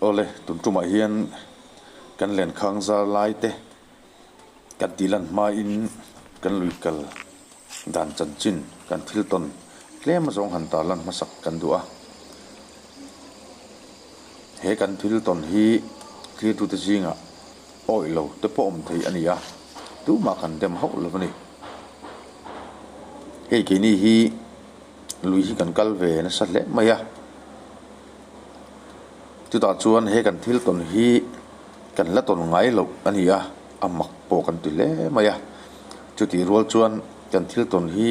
Awle, tun tumah hian kan lenkhang zar lai te kan tih lan hmain kan lui kal dan chanchin kan thil tawn tlem azawng han tar lan hmasak kan duh a. He kan thil tawn hi thirtute zingah awih lo te pawh awm thei a ni a, tumah kan dem hauh lo a ni. Hei keini hi lui hi kan kal ve nasa hle mai a, chutah chuan he kan thil tawn hi kan la tawn ngai loh a ni a, a mak pawh kan ti hle mai a. Chutih rual chuan kan thil tawn hi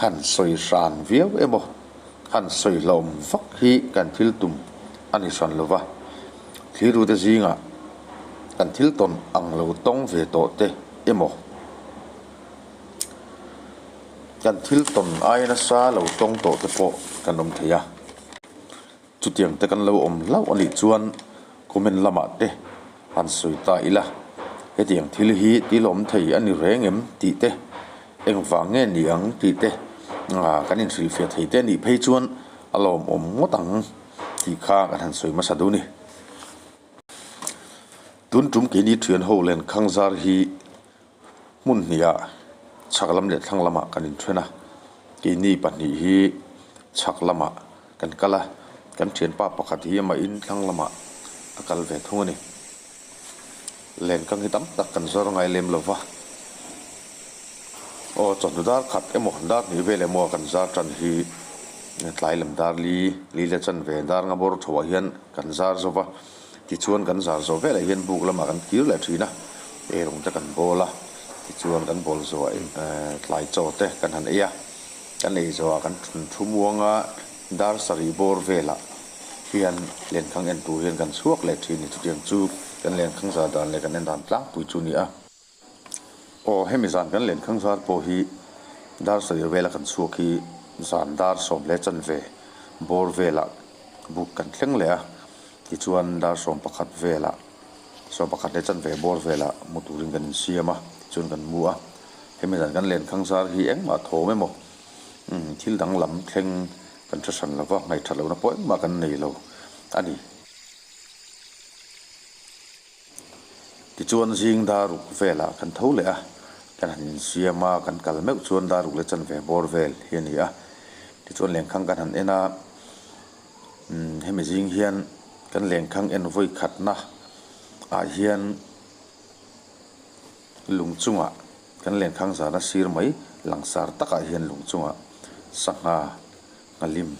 han sawi hran viau emaw han sawi hlauhawm vak hi kan thil tum a ni hran lo va, thirute zingah kan thil tawn ang lo tawng ve tawh te emaw kan thil tawn aia nasa lo tawng tawh te pawh kan awm thei a. Chutiang te kan lo awm hlauh a nih chuan comment lamah te han sawi ta ila, hetiang thil hi thil awm thei a ni reng em tih te, engvang nge ni ang tih te kan inhrilhfiah thei te a nih phei chuan a lawmawm ngawt ang tih kha kan han sawi hmasa duh a ni. Tun tum keini thian ho len khang zar hi Hmun hnihah chhak lam leh thlang lamah kan inthen a, keini pahnih hi chhak lamah kan kal a, kan thianpa pakhat hi amahin thlang lamah a kal ve thung a ni. Lenkang hi tam tak kan zawr ngai lem lo va, aw chawhnu dar khat emaw dar hnih vel emaw kan zar tan hi tlai lam dar li li la chanve dar nga bawr chhoah hian kan zar zo va. Tichuan kan zar zawh velah hian buk lamah kan kir leh thin a, eirawng te kan bawl a, tichuan kan bawl zawhah tlai chaw te kan han ei a, kan ei zawhah kan thun thu muang a, dar sarih bawr velah hian lenkhang en tur hian kan chhuak leh thin ni. Chutiang chu kan lenkhang zar dan leh kan en dan tlangpui chu a ni a. Aw, hemi zan kan lenkhang zar pawh hi dar sarih vela kan chhuak hi zan dar sawm leh chanve bawr velah buk kan thleng leh a. Tichuan dar 11 velah, 11 leh chanve bawr velah mu turin kan insiam a, tichuan kan mu a. Hemi zan kan lenkhang zar hi engmah thawm emaw thil danglam thleng kan hre hran lova, ngaihthat lohna pawh engmah kan nei lo a ni. Tichuan zing dar ruk velah kan tho leh a, kan han insiam a, kan kal meuh chuan dar ruk leh chanve bawr vel hi a ni a. Tichuan lenkhang kan han en a. Umm hemi zing hian kan lenkhang en vawi khatna ah hian lung chungah kan lenkhang zana sir mai langsar takah hian lung chungah sangha nghalim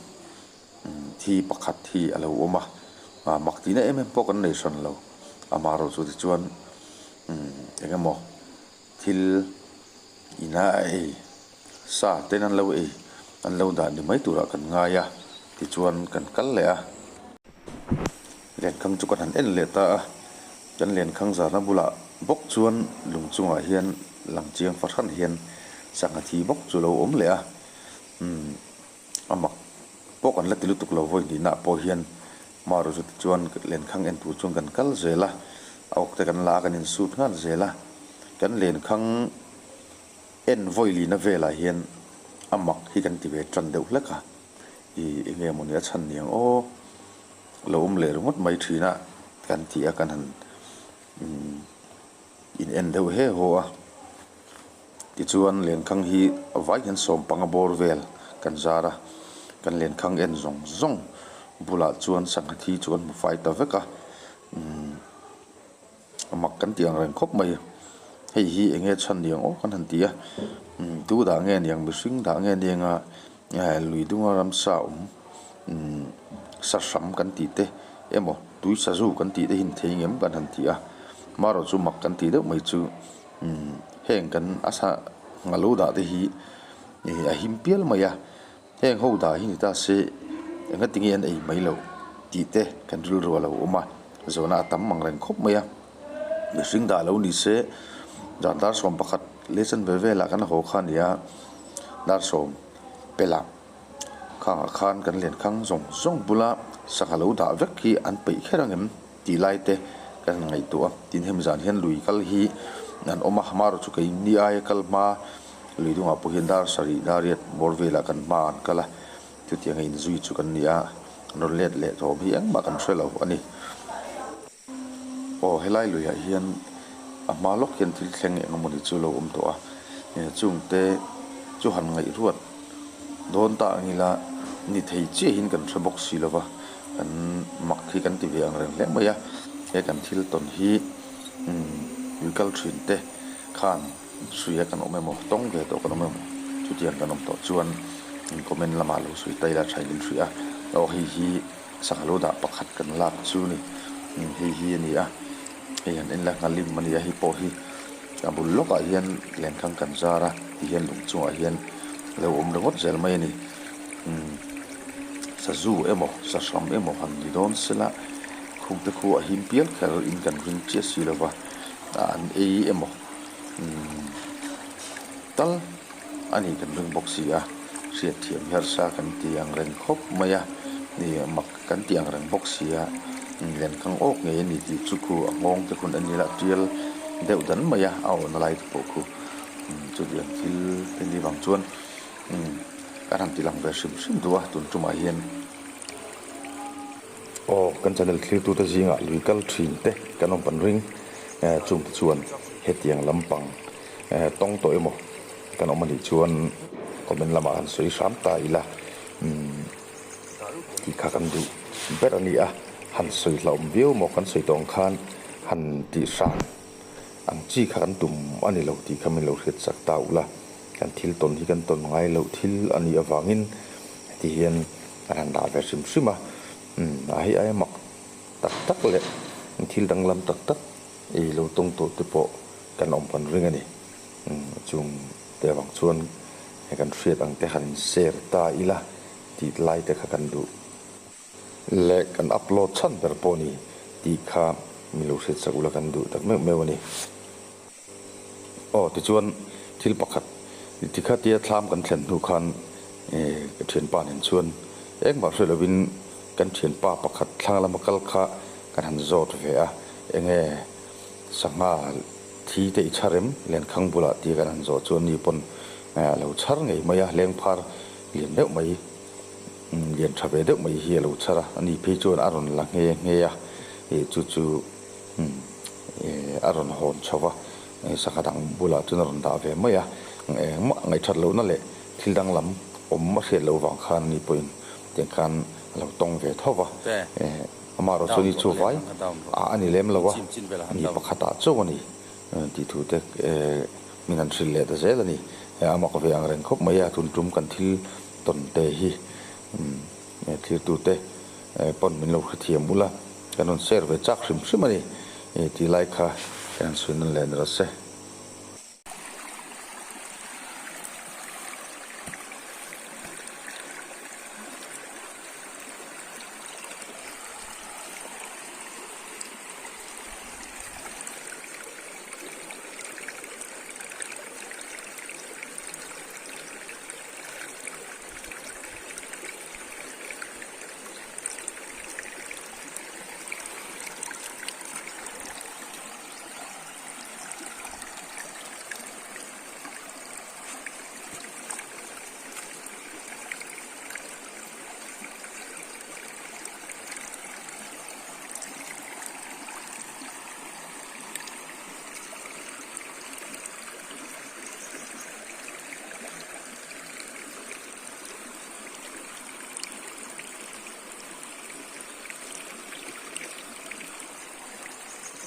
umm thi pakhat hi a lo awm a, ah mak tihna em em pawh kan nei hran lo amaherawhchu chu tichuan umm eng emaw thil ina a ei sa ten an lo ei an lo dah ni mai turah kan ngai a tichuan kan kal leh a lenkhang chu kan han en leh ta a kan lenkhang zahna bulah bawk chuan lung chungah hian lang chiang fahran hian sangha thi bawk chu a lo awm leh a umm a mak pawh kan la ti lutuk lo vawi hnihna pawh hian Maruzu te chuan lenkhang en tur chuan kan kal zel a, a awk te kan la a kan insut nghal zel a, kan lenkhang en vawi lina velah hian a mak hi kan ti ve tan deuh hlek a, ih eng nge mawni a chhan niang aw lo awm leh ringawt mai thin a kan ti a kan han in en deuh he haw a. Tichuan lenkhang hi a vai hian sawmpanga bawr vel kan zar a, kan lenkhang en zawng zawng bulah chuan sangha thi chu kan hmu fai ta vek a, umm a mak kan tih ang reng khawp mai. Hei hi eng nge chhan ni ang aw kan han ti a, umm tu dah nge ni ang mihring dah nge ni anga lui dunga ramsa awm umm sahram kan tih te emaw tui sazu kan tih te hi ni thei ngem kan han ti a, marawh chu mak kan tih deuh mai chu. Umm heng kan a sa nga lo dah te hi ih a him pial mai a heng ho dah hi ni ta se enga tinge an ei mai loh tih te kan rilru a lo awm a zawhna a tam ang reng khawp mai a mihring dah lo ni se zan dar 11 leh chanve velah kan haw kha a ni a dar sawm pelah khangah khan kan lenkhang zawng zawng bula sangha lo dah vek hi an peih kher ang em. Tih lai te kan han ngaihtuah a, tin hemi zan hian lui kal hi an awm a, hmarawh chu kei ni aia kal hma lui dungah pawh hian dar sarih dar riat bawr velah kan hma an kal a, chutiang a inzui chu kan ni a, An rawn let leh thawm hi engmah kan hre lo a ni. Aw helai luiah hian a hma lawk hian thil thleng eng emawni chu lo awm tawh a, chungte chu han ngaihruat dawn ta ang ila ni thei chiahin kan hre bawk si lova, kan mak hi kan ti ve ang reng hle mai a, he kan thil tawn hi lui kal thin te khan Hria kan awm emaw, tawng ve tawh kan awm emaw, chutiang kan awm tawh chuan comment lamah lo sawi ta ila tha in hria a, aw hei hi sangha lo dah pakhat kan lak chu ni, hei hi a ni a, hei han en la nghalim a ni a, hei pawh hi a bul lawkah hian lenkhang kan zar a ti hian lung chungah hian a lo awm ringawt zel mai a ni, sazu emaw sahram emaw han ni dawn sela khungte khu a him pial kher in kan ring chiah si lova an ei emaw. Tal a ni kan ring bawk si a, hriatthiam harsa kan ti ang reng khawp mai a, ni mak kan ti ang reng bawk si a, lenkhang awk ngei a ni tih chu khu a nghawng te khun a ni la tial deuh dan mai a, a awhna lai te pawh khu chutiang thil te ni vang chuan kan han ti lang ve hrim hrim duh a tun tumah hian. Aw, kan channel thlirtute zingah lui kal thin te kan awm kan ring. Chungte chuan hetiang lampang tawng tawh emaw kan awm anih chuan comment lamah han sawi hram ta ila tih kha kan duh ber a ni a. Han sawi hlauhawm viau maw kan sawi tawh ang khan han tih hran ang chi kha kan tum a ni lo tih kha min lo hriat chak ta ula. Kan thil tawn hi kan tawn ngai loh thil a nih avangin heti hian an han dah ve hrim hrim a, umm a hei aia mak tak tak leh thil danglam tak tak ei lo tawng tawh te pawh kan awm kan ring a ni. Umm chung te avang chuan he kan hriat ang te han share ta ila tih lai te kha kan duh. Leh kan upload chhan ber pawh ni tih kha min lo hriat sak ula kan duh tak meuh meuh a ni. Aw tichuan thil pakhat tikhatia thlam kan thlen hnu khan ka thianpa nen chuan engmah hre lovin kan thianpa pakhat thlang lama kal kha kan han zawt ve a, enge sangha thi te i chhar em lenkhang bulah tia kan han zawh chuan ni pawn a lo chhar ngei mai a, lengphar lian deuh mai lian tha ve deuh mai hi a lo chhar a, ani phei chuan a rawn la nghe nghe a, chu chu. A rawn hawn chho va, sangha dang bulah chuan a rawn dah ve mai a, engmah ngaihthat lohna leh thil danglam awm a hriat loh vang khan ani pawhin tiang khan a lo tawng ve tho va, amaherawh chuan i chu vai a ni lem lo a, ni pakhatah chauh a ni tih thu te min han hrilh leh ta zel a ni, a mak ve ang reng khawp mai a, tun tum kan thil tawn te hi thirtute pawn min lo hrethiam ula, kan rawn share ve chak hrim hrim a ni tih lai kha kan han sawi nawn leh ni rawh se.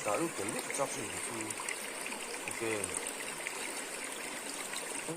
Dah lut tel deuh chak ni chu ok.